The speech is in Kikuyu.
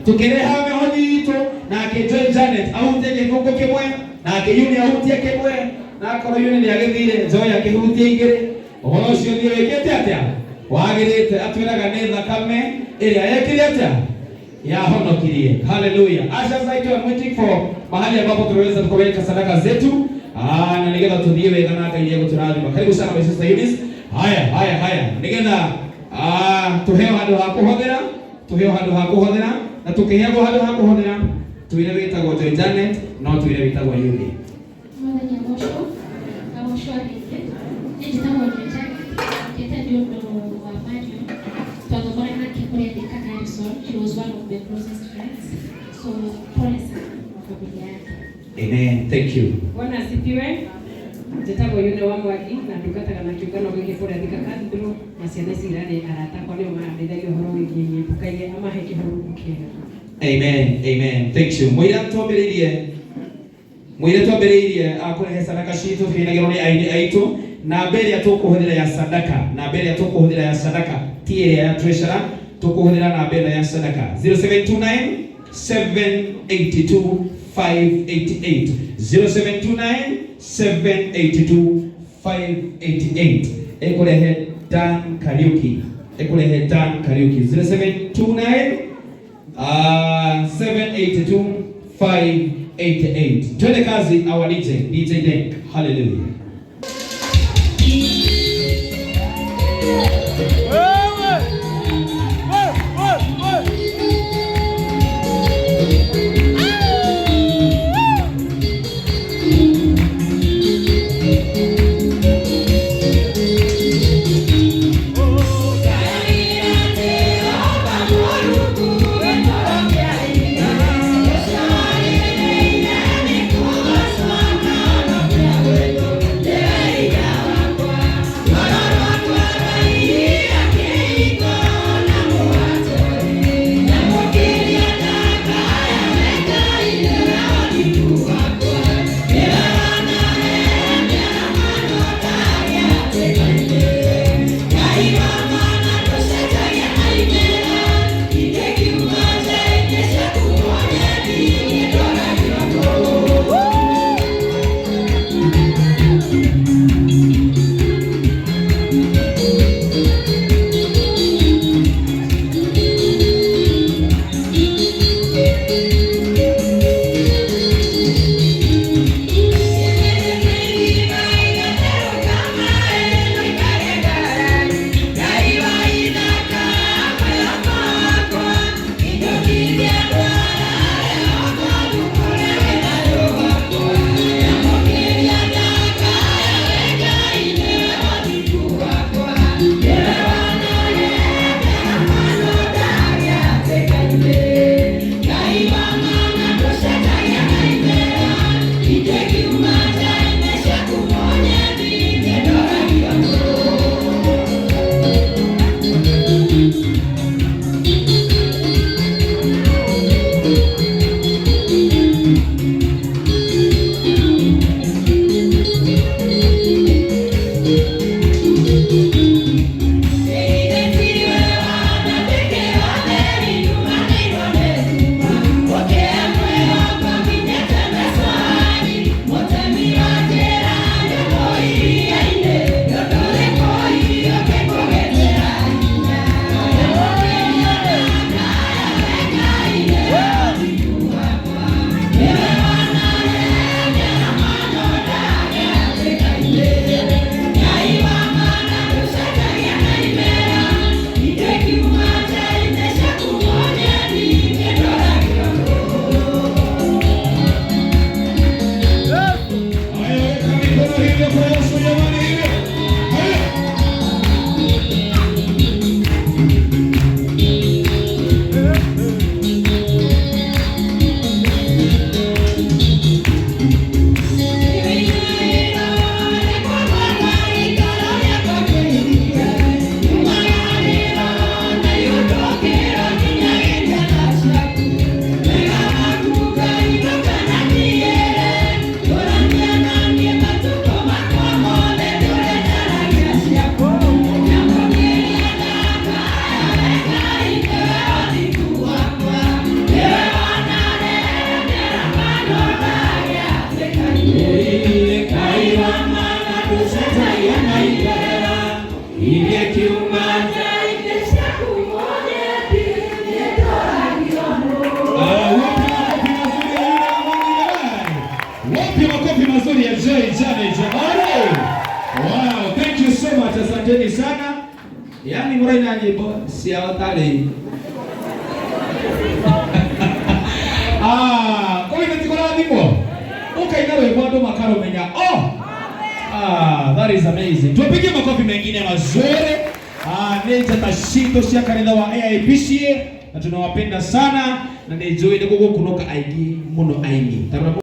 Tukireha mĩhothi itũ, nake Joy Janet ahutie gĩbũngũ kĩmwe, nake Yuni ahutie kĩmwe, na akorwo Yuni nĩ agĩthire, Joy akĩhutia igĩrĩ. Ũhoro ũcio thiĩ wĩkĩte atĩa? Wagĩrĩte. Atwĩraga nĩ thakame ĩrĩa yekire atĩa? Yahonokirie. Haleluya. Asha zaitũ, I'm waiting for mahali ambapo tunaweza tukaweka sadaka zetu. Ah, na nigetha tuthiĩ wega na Ngai nĩegũtũrathima. Karibu sana my sister Eunice. Haya, haya, haya. Nigetha tuheo handũ ha kũhothera, tuheo handũ ha kũhothera, na tũkĩheagwo handũ ha kũhothera, twĩre wĩtagwo Joy Janet, no twĩre wĩtagwo Eunice. Mwathani agocwo, agocwo rĩngĩ. Niĩ njĩtagwo Joy Janet, njũkĩte nĩ ũndũ wa Marion. Twathomore nake kũrĩa Thika Garrison. She was one of my closest friends. So pole sana kwa familia yake. Amen. Thank you. Bwana asifiwe. Njĩtagwo Yune wa Mwangi na ndungataga na kĩũngano gĩkĩ kũrĩa Thika Cathedral, na ciana ici irarĩ arata akwa, nĩo marandeithagia ũhoro wĩgiĩ nyĩmbo. Ngai amahe kĩhurũko kĩega. Amen. Amen. Thank you. Mũira twambĩrĩirie, mũira twambĩrĩirie kũrehe sadaka citũ tũkĩinagĩrwo nĩ aini aitũ. Namba ĩrĩa tũkũhũthĩra ya sadaka, namba ĩrĩa tũkũhũthĩra ya sadaka ti ĩrĩa ya treasurer, tũkũhũthĩra namba ĩno ya sadaka 0729 782 588, 0729 782 588. Ĩkũrehe Dan Kariuki, ĩkũrehe Dan Kariuki, 0729 782 588. Twende kazi, our DJ, DJ Denk. Hallelujah. Asanteni sana. Yaani mũraina nyĩmbo ciao tarĩ ah, kũu nĩ tikũrathimwo ũkaina rwĩmbo andũ makarũmenya. Oh! Ah, that is amazing. Tupige makofi mengine mazuri. Ah, nĩ njata citũ cia kanitha wa AIPCA na tunawapenda sana na nĩ njũĩ nĩ gũgũkunũka aingĩ mũno aini. Tarora.